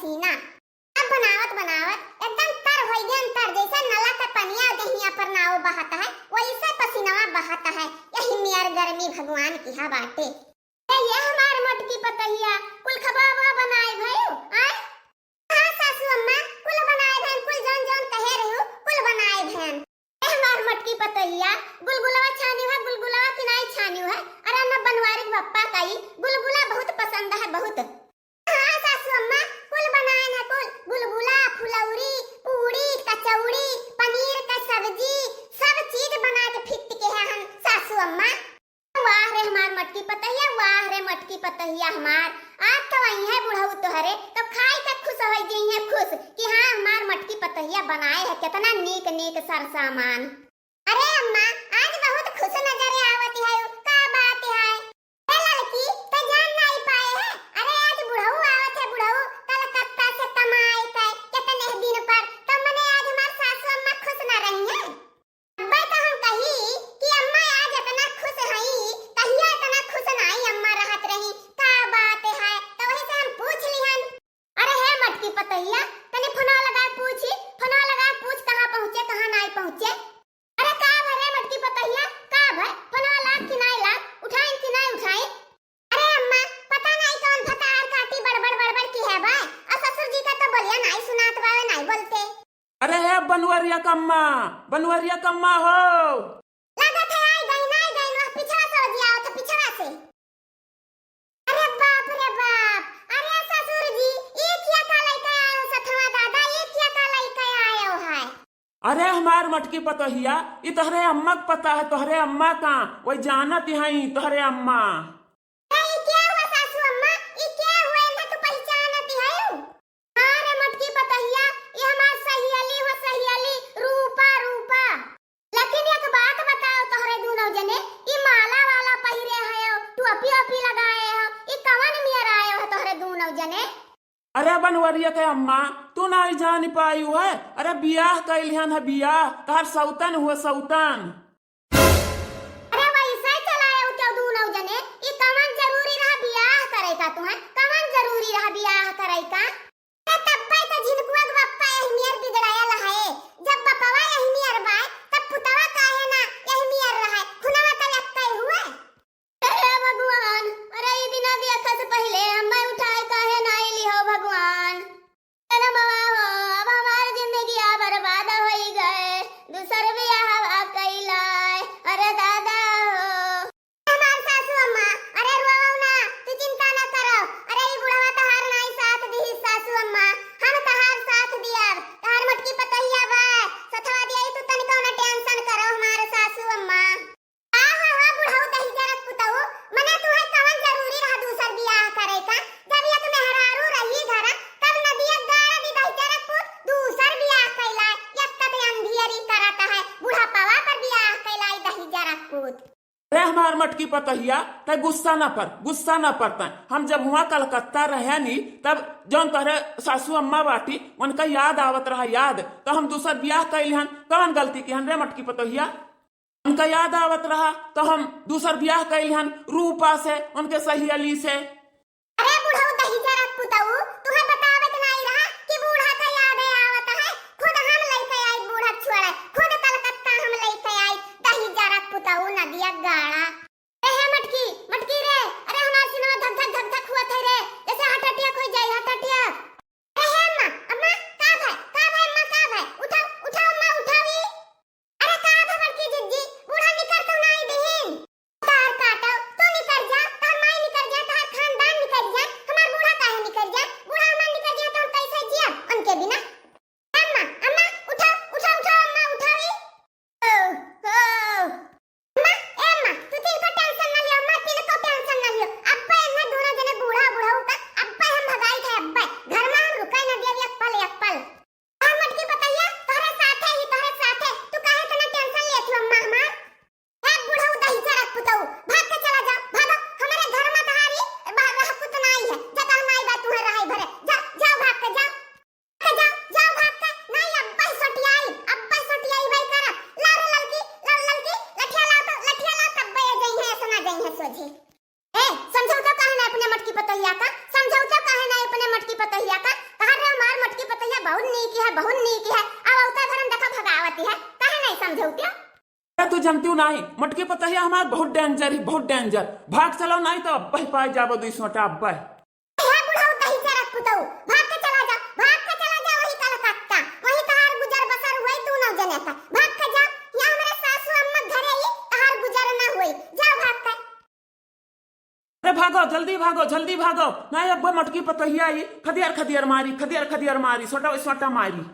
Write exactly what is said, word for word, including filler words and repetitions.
पसीना। अब बनावत बनावत एकदम तर होइ गयन तर, जैसे नला के पनिया देहिया पर नाव बहत है, वैसे पसीनवा बहत है। यही नियर गर्मी भगवान किहा बाटे। ए, ये हमार मोटकी पतहिया, कुल खबा बनाए भयू, आय? हाँ सासू अम्मा, कुल बनाए भयन, कुल जौन जौन कहे रहू, कुल बनाए भयन। ए हमार मोटकी पतहिया, गुलगुलवा छानिउ है, गुलगुलवा कि नाई छानिउ है? अरे न बनवारी के बप्पा काई, गुलगुला बहुत पसंद है, बहुत। हाँ सासू अम्मा, कुल बनाए न कुल, गुलगुला, फुलौरी, पूड़ी, कचौड़ी, पनीर का सब्जी, सब चीज बना के फिट के है हम सासू अम्मा। वाह रे हमार मटकी पतहिया, वाह रे मटकी पतहिया हमार। आज तो अइहें बुढ़ऊ तोहरे, तो खाई के खुश होइ जइहें खुश कि हाँ हमार मटकी पतहिया बनाए है केतना नीक नीक सरसामान। अरे अम्मा, आज बहुत खुश नजर आवत है, का बात है? ए लड़की, तो जान नाई पाए है? अरे आज बुढ़ऊ आवत है, बुढ़ऊ कलकत्ता से कमाए के केतने दिन पर, तो मने आज हमार सासू अम्मा खुश ना रही है? अब्बे तो हम कही कि अम्मा आज इतना खुश हई, कहिया इतना खुश नाई अम्मा रहत रही, का बात है? तो वही से हम पूछ लिहन। अरे हे मटकी पतहिया, तनी फोनवा लगा के पूछी, फोनवा लगा के पूछ कहाँ पहुँचे, कहाँ नाई पहुँचे। अरे का भय रे मटकी पतहिया, का भय? फोनवा लाग कि नाई लाग, उठाइन कि नाई उठाइन? अरे अम्मा, पता नाई कौन भतार काटी बड़बड़ बड़बड़ की है बा, और ससुर जी का तो बोलिया नाई सुनात बावे, नाई बोलते। अरे हे बनवरिया कम्मा, बनवरिया कम्मा हो। लागत है आई गई, नाई गई, वह पिछवा से हो जिया, तो पिछवा से। अरे बाप रे बाप, अरे ससुर जी, ये क्या का लइके आयो सथवा दादा, ये क्या का लइके आयो है? अरे हमार मटकी पतोहिया, ई तोहरे अम्मा के पता है, तोहरे अम्मा का, वही जानत हई तोहरे अम्मा। ए, ई क्या हुआ सासू अम्मा, ई क्या हुआ, इन्हें तू पहचानत है? हाँ रे मटकी पतोहिया, ई हमार सहियली हो सहियली, रूपा, रूपा। लेकिन एक बात बताओ तोहरे दूनौ जने, ई माला वाला पहिरे हयो, टोपी ओपी लगाए हो, ई कवन मियर आयो है तोहरे दूनौ जने? अरे बनवरिया के अम्मा, तू नाई जान पायू है? अरे बियाह कइलिहन है बियाह, तोहर सौतन हुआ सौतन। अरे वैसे चलाए हो क्यों दूनौ जने? ई कवन जरूरी रहा बियाह करे का तुहें? कवन जरूरी रहा बियाह करे का? त तब्बे त झिनकुआ के बप्पा एहमियर बिगड़ायल है। जब बपवा एहमियर बाय, तब पुतवा काहे ना एहमियर रहे? खुनवा त लक्कई हुए। अरे भगवान, अरे ई दिना देखा से पहिले हमें उठाए काहे ना आइली हो भगवान। अरे मवा हो, अब हमार जिंदगिया बर्बाद होई गए, दूसर बियाहवा कइलाए। अरे दादा हो। हमार सासू अम्मा, अरे रोवो ना, तू चिंता ना करो। अरे ई बुढ़वा तहार नाई साथ दिही सासू अम्मा, हम तहार साथ दियब। तहार मोटकी पतोहिया बा, सथवा दिया, तू तनिको ना tension करो हमार सासू अम्मा। आ हा हा बुढ़ऊ दहिजरक पुतऊ, मने तुहे कवन जरूरी रहा दूसर बियाह करे का? जब एक मेहरारू रही घर, तब नदिया गाड़ दी दहिजरक पुत, दूसर बियाह कैला, एक तक अंधियरी करत है, बुढ़ापवा पर बियाह कैला ई दहिजरक पुत। अरे हमार मटकी पतोहिया, तै गुस्सा न पर, गुस्सा न पर तै। हम जब हुआ कलकत्ता रहे नी, तब जौन तोहरे सासू अम्मा बाटी, उनका याद आवत रहा, याद। तो हम दूसर बियाह कइलिहन, कवन गलती किहन रे मटकी पतोहिया? उनका याद आवत रहा, तो हम दूसर बियाह कइलिहन रूपा से, उनके सहियली से। अरे बुढ़ऊ दहिजरक पुतऊ, तुहे बतावे के नाई रहा कि बूढ़ा का याद आवत है? खुद हम लइके आई बूढ़ा छोड़े, खुद कलकत्ता हम लइके आई दहिजरक पुतऊ नदिया गाड़ा। ए हे मटकी, मटकी रे, अरे हमार सिनवा धक धक धक धक हुआ थे रे, जैसे heart attack हो जाए, heart attack। ए हे अम्मा, अम्मा, का भय, का भय अम्मा, का भय? उठाओ, उठाओ अम्मा, उठाओ ई। अरे का भय बड़की जिज्जी, बूढ़ा निकर तो नाई दिहिन। तार काटो, तू निकर जा, तार माई निकर जा, तार खानदान निकर जा, हमार बूढ़ा काहे निकर जा? बूढ़ा हमार निकर जा तो हम कैसे जियब उनके बिना? अम्मा, अम्मा, उठाओ, उठाओ, उठाओ अम्मा, उठाओ ई। ओ, ओ। अम्मा, ए अम्मा, तू तिनको tension ना लियो, अम्मा, तिनको tension ना लियो। अब्बे इन्हें दोनों जने बूढ़ा बुढ़ऊ का, अब्बे हम भगाई थे, अब्बे। घर में हम रुकाई ना दिया, एक पल, एक पल। और मटकी पतैया, तोहरे साथे ही, तोहरे साथे। तू काहे इतना tension लेत हो, अम्मा हमार? ए बुढ़ऊ दहिजरक पुतऊ, भाग के चला जाओ, भागो। हमारे घर में तहारी, बा-, रहकुत नाई है, जगह नाई बा तुम्हें रहाई भरे। जा, जाओ भाग के, जाओ। के जाओ, जाओ भाग के। नहीं, अब्बे सोटियाई, अब्बे सोटियाई भाई करा। लाओ रे ललकी, लाओ ललकी, लठिया लाओ तो, लठिया लाओ, तब ये जइहे, ऐसा ना जइहे सोझे। ए, समझौता काहे ना अपने मटकी पतोहिया का? समझौता काहे ना अपने मटकी पतोहिया का? अरे हमार मोटकी पतोहिया बहुत नीक है, बहुत नीक है। अब औता घरन देखा भगावती है, काहे नहीं समझौतिया? अरे तू जनतिउ नाहीं, मोटकी पतोहिया हमार बहुत danger है, बहुत danger। भाग चलो नाहीं तो अब्बे पाए जाबो दुई सोटा अब्बे। हे बुढ़ऊ दही चरक पुतऊ, भाग के चला जा, भाग के चला जा वही कलकत्ता, वही तहार गुजर बसर हुई दूनौ जने का। भाग के जा, यहाँ हमरे सासू अम्मा घरे ही तहार गुजर ना हुई, जाओ भाग के। अरे भागो, जल्दी भागो, जल्दी भागो। नाहीं, अब्बे मोटकी पतोहिया आई, खदियर खदियर मारी, खदियर खदियर मारी, सोटा सोटा मारी।